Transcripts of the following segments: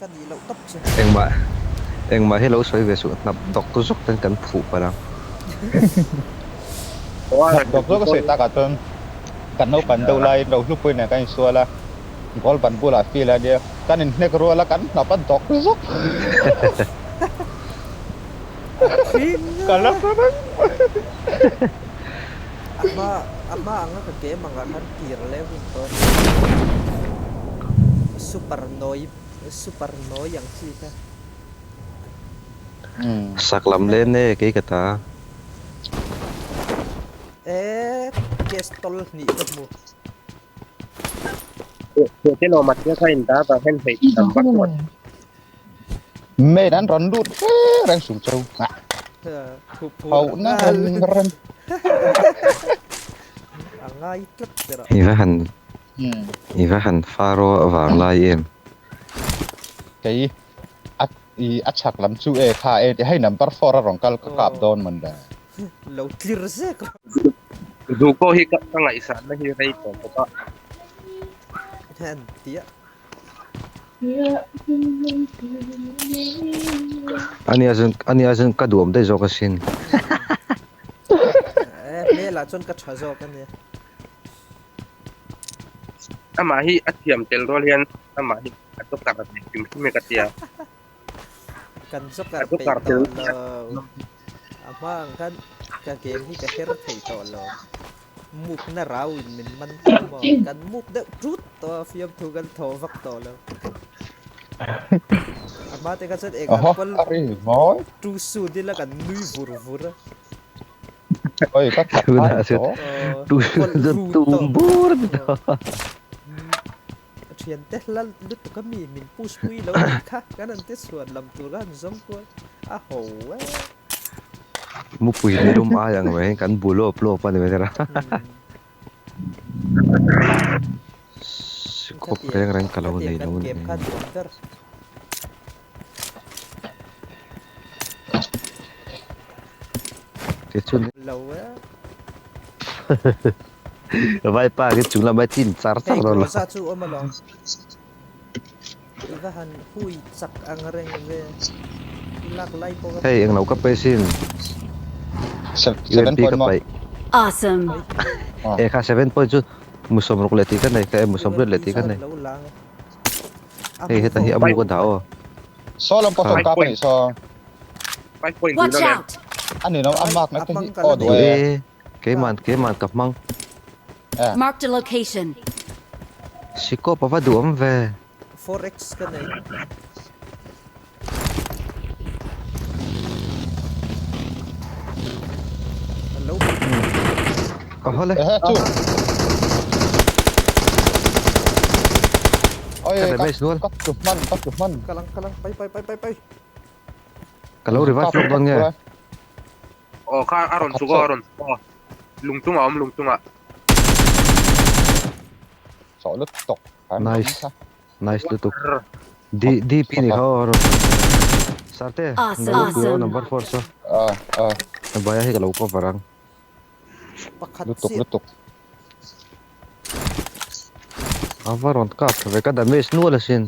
Ka nih loh tawp chu. Engmah engmah hi lo sawi ve suh hnap dawk zawk ten kan phuh palh ang. Hnap dawk zawk a sawi takah chuan kan naupan deuh laiin Rohlupui nen kan insual a, goal ban bulah field a nia, kan inhnek rual a kan hnap a dawk zawk. Ka la hre reng mai. A hma a hma anga ka game angah khan kir leh hun tawh. Super noi super noi ang chi kha. Sak lam len e kei ka ta. E case tol hnih ka hmu. Te lo mat kha in da ba hen hei tam bak wat. Main an rawn lut reng reng sung cheu. Hauh na rem rem. A ngai tlat ber a. I va han i va han faro vang lai em. Kei a i a chhak lam chu e kha e ti hei number 4 a rawn kal ka kap dawn man le. Lo tlir zek. Zuko hi ka ngaihsan na hi rei tawh bawk a. Hen tia. Ani a zun ani a zun ka duam daih zawk asin. Eh hmelah chuan ka tha zawk ania. Amah hi a thiam tel rual hian amah hi a joker a nei hrim hrim e ka tia. Kan joker peih tawh lo. A hma ang khan ka game hi ka her thei tawh lo. Mukna rau in min man tawh maw? Kan muk deuh tut tawh a, fiamthu kan thaw vak tawh lo. A hma te kha chuan eng ang pawn tu sut ila kan nui vur vur a. Oi ka that Tunah chuan tu sut chuan tum bur a ni tawh. Thiante hla lutuk a mi min push pui lo tih kha kan han ti chhuan lam tur kha han zawng kual a ho e. Mupui nilum ai ang mai kan bu lawp lawp a ni mai thei a. Sikawp reng reng ka lo nei lo ni. Tichuan Vaipa khi chung lamah chin char char Hei dawn lo. Groza chu awm alawm. I va han hui chak ang reng ve. I lak lai pawh ka Hei englo ka pe sin. 7 UMP point ka maw? paih. Awesome. E kha 7 point chu musawm ruk leh tih ka nei ka e musawm riat leh tih ka nei. Lo lang e. Hei heta hi a mu ka dah aw. Saw lam pawh sawn kap a nih saw. 5 point Watch duh lo out! A ni lo a mark na te hi aw duh Duh e. e. Keiman keiman ka hmang. Marked a location. Sikawp a va duh awm ve. Forex ka nei. Lo. Ka haw le. Ehe chu. Oi Ka damage nual. ka tlu hman ka tlu hman. Kalang kalang pai pai pai pai pai. Ka lo revive lawk dawn nge. Aw kha a rawn chhuk aw a rawn chhuk aw. Lung chungah a awm lung chungah. Sawh lutuk. Nice. Nice lutuk. D DP ni kha aw rawn. Sarte, Awesome. number pui aw Awesome. number 4 saw. Ah ah. Baya hi ka lo cover ang. Pakhat Lutuk chiah. lutuk. A va rawn kap ve ka damage nual asin.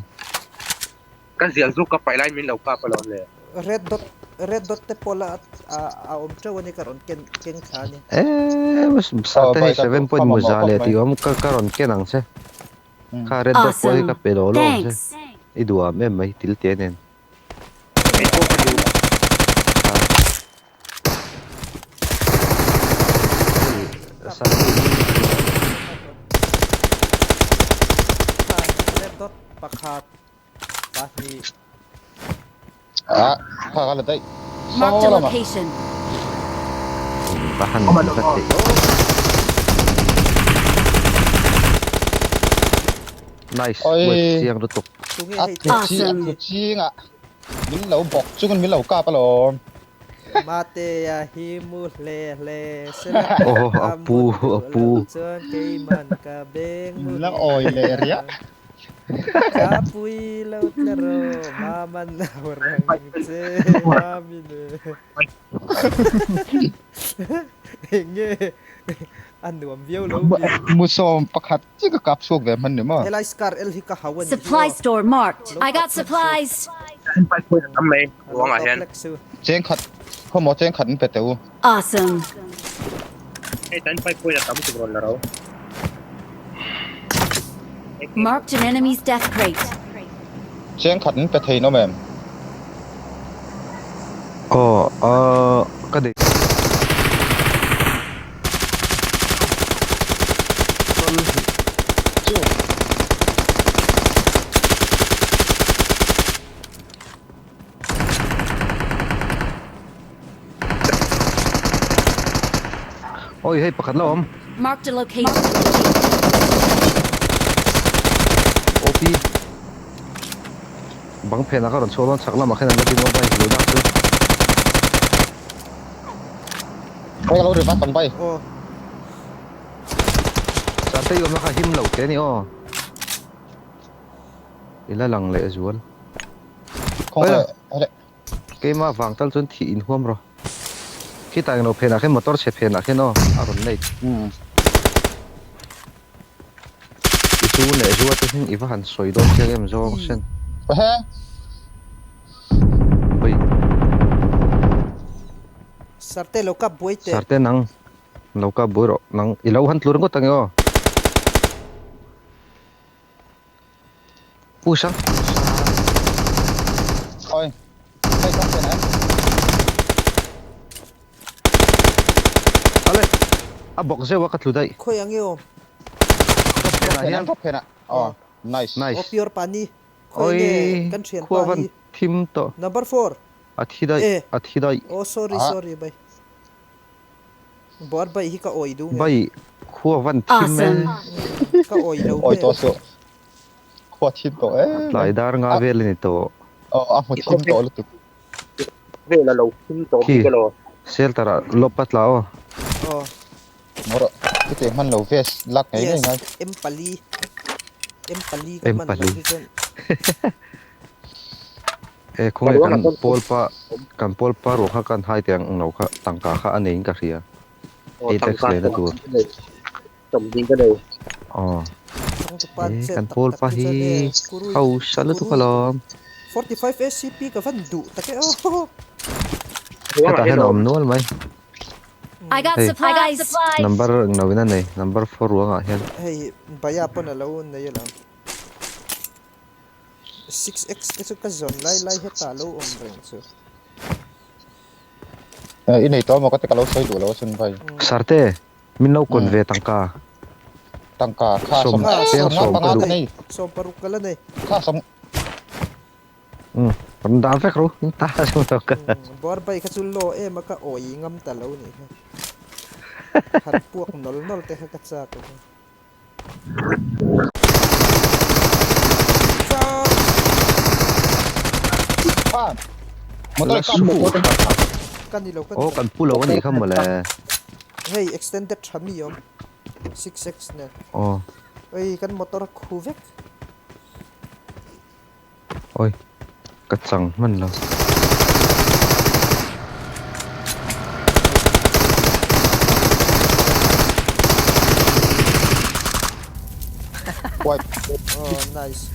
Ka zial zuk ka paih laiin min lo kap alawm le. Red dot red dot te pawh la a a awm teuh a ni ka rawn ken keng thla a ni. Eee sate hei 7 point muza leh tih awm ka ka rawn ken ang che. Kha red dot pawh hi ka pe lo lo ang che. I duham em mai til te nen. Kei pawh ka duh. Kha red dot pakhat pahnih. Ah, kha kha la daih. Marked a Saw lamah. location. Va han va theih. Nice, Oi. wait chiang lutuk. Tunge A hei tlu chi, a Awesome. tlu ching a. Min lo bawk chungin min lo kap alawm. Matea hi mu hle hle sela Oho, a a pu, mut a duh pu. loh chuan keiman ka beng Min la mu awi leh riah. Ka pui lo tla rawh maman au rang che mami ne. Enge A nuam viau lo mi. Mu sawm pakhat chiah ka kap chhuak ve hman ni maw? Helai scar el hi ka hau a nih hi aw. Supply store marked. I got supplies. Tam mai ruangah hian. Cheng khat khawmaw cheng khat an pe teh u. Awesome. Hei tan pipe pawhin a tam tuk rawn la ro. Marked an enemy's death crate. Cheng khat an pe thei nawm em? Aw ah ka nei. Oi hei pakhat la awm. Marked a location. OP. Bang phenah ka rawn chhuak dawn chhak lamah khan an la din awm a lo dak chu. Hei ka lo ri vat ang bai. Aw. Sate i awmna kha him lo teh a ni aw. I la lang leh zual. Khawngaih hle. Keimah vang tal chuan thih inhuam rawh. Khitah englo phenah khian motor chhe phenah khian aw a rawn nei. I chu leh zua te hian i va han sawi dawn chiang em zawng sen. Oi. Sarte lo kap buai teh. Sarte nang lo kap buai rawh. Nang i lo han tlur ngawt ange aw. Push a. Oi. Hei kawng chen eh. Ale. A bawk zeuh a ka tlu daih. Khawi ang i awm? Drop phenah hian. Drop phenah. Aw. Nice. Nice. Aw pure pani. Khawi nge kan thian pa Oi. Khua van hi? thim tawh. Number four. A thi daih. A thi daih. Aw sorry sorry bai. Buar bai hi ka awi duh nge. Bai khua van thim e. Ka awi lo Awi tawh suh. Khua thim tawh e. Tlai dar nga vel a ni tawh. Aw a hmu thim tawh lutuk. Vel a lo thim tawh bik elaw. Shelter ah lawp a tla aw. Aw. Maw rawh. Chutiang hman lo vest lak ngei ngei ngai. Yes, M pali. M pali ka hman loh hi chuan. E khawnge kan pawl pa kan pawl pa ruah kha kan hai teh ang lo kha tangka kha a nei in ka hria. Ei tax leh na tur. Aw. E kan pawl pa hi hausa lutuk alawm. 45 SCP ka van duh tak e aw. Hetah hian a awm nual mai. I got Hei supplies. number englo in a nei number four ruangah hian. Hei Baya pawn a lo nei alawm. 6x te chu ka zawn lai lai hetah lo awm reng chu. I nei tawh maw ka ti ka lo sawi duh lo a chun vai. Sarte min lo kawn ve tangka. Tangka kha Sawm sawm chiang nga sawm ka panga duh. ka nei. Sawm paruk ka la nei. Kha sawm. Umm rawn dah vek ro in ta chu lo ka. Buar bai kha chu law em a ka awi ngam ta lo nih kha. Han puak nawl nawl te kha ka chak a. La su Ka ni lo ka ni Aw lo. kan pu lo a nih kha mawle. Hei extended tha mi awm 6x nen. Aw. Oi kan motor a khu vek. Oi ka chang hman lo. Oh nice.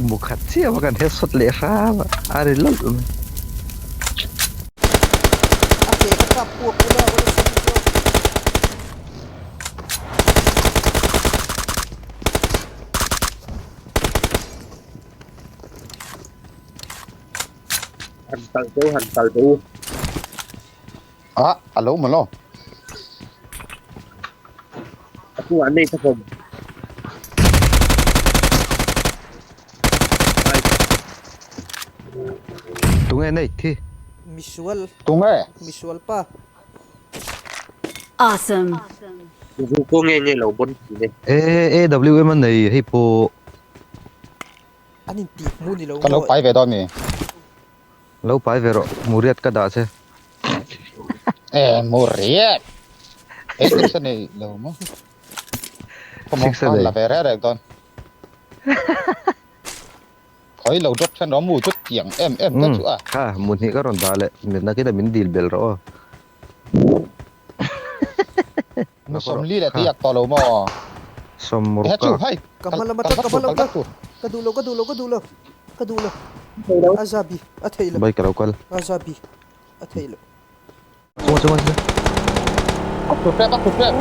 Mu khat chiah a kan headshot leh hram a a ri lawlh mai. A ke ka kap puak ula ula sam zawk. Han kal bo han kal bo. Ah a lo maw law. A chungah nei ka hawm. Tunge nei thi? Misual. Tunge? Misual pa. Awesome. Zu ko nge nge lo bon thin e. E AWM a nei hei pawh. An in tih hmu ni lo Ka lo maw? pai ve dawn mi? Lo pai ve rawh, Muriat ka dah che. E Muriat! Ei six a nei lo maw? Khawmaw Six a khan nei. la ve reng reng dawn. Khawi lo drop then rawh mu chu tiang em em te chu a. Kha mu hnih ka rawn dah leh, mitna kina min dil bel rawh aw. Sawmli leh tui ak tawh lo maw? Sawm He chu ruk a. Hei Ka kal hma lam kal atang vat ka tur hma lam kal vat atang tur. Ka duh lo ka duh lo ka duh lo ka duh lo a zabi a theih loh Bike a lo kal. a zabi a theih loh. Chunga chunga chunga. A tlu tep a tlu tep.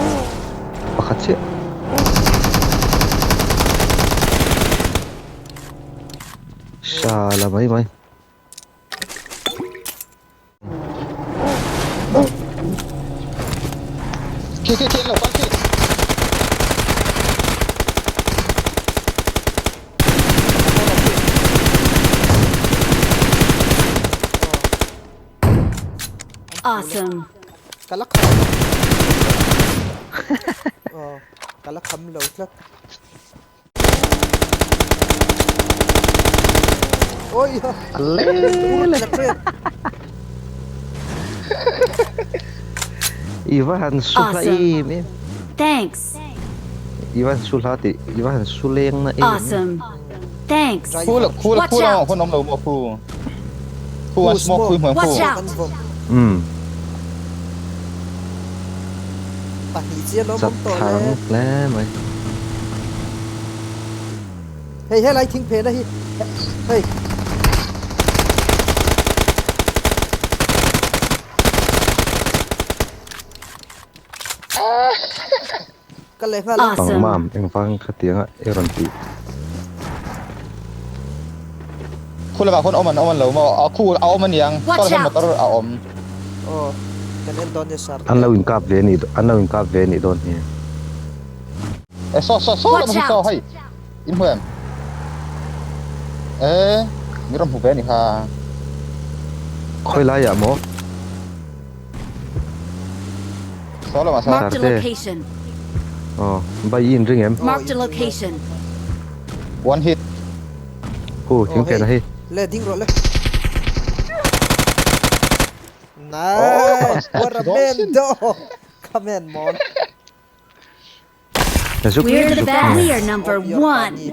Pakhat chiah. Shala mai mai. Khi khi khi an lo kal khi. Awesome. Ka la kham lo. Ka la kham lo tlat. Ôi Le I va han su hla em em. Thanks. I va han su hla tih i va han su leng na em em. Awesome. Thanks. Khu la khu la Watch khu la out. hun awm lo maw khu. Khu an smoke khu hmuam khu. Watch out. Umm. Pahnih chiah lawm Chat awm tawh thla le. ang hle mai. Hei helai thing phena hi hei. Ka leh nghal a. Awesome. Pangmam engvang khatianga i rawn tih. Khu lamah khuan awm an awm an lo maw? A khu a awm aniang. Watch Saw lah hian out. motor a awm. Aw kan en dawn nia sir. An lo inkap ve anih an lo inkap ve anih dawn hi. E saw saw saw Watch lamah hi saw out. hei. In hmu em? E mi rawn hmu ve anih kha. Khawi laiah maw? Saw lamah saw. Marked a Sarte. location. Aw bai i inring em? Marked a location. One hit. Hu thing pian a hei. Le ding rawh le. Nice! What a man dog! Come in, mon. Zuk We're the zuk best. We are number Off your one. bunny.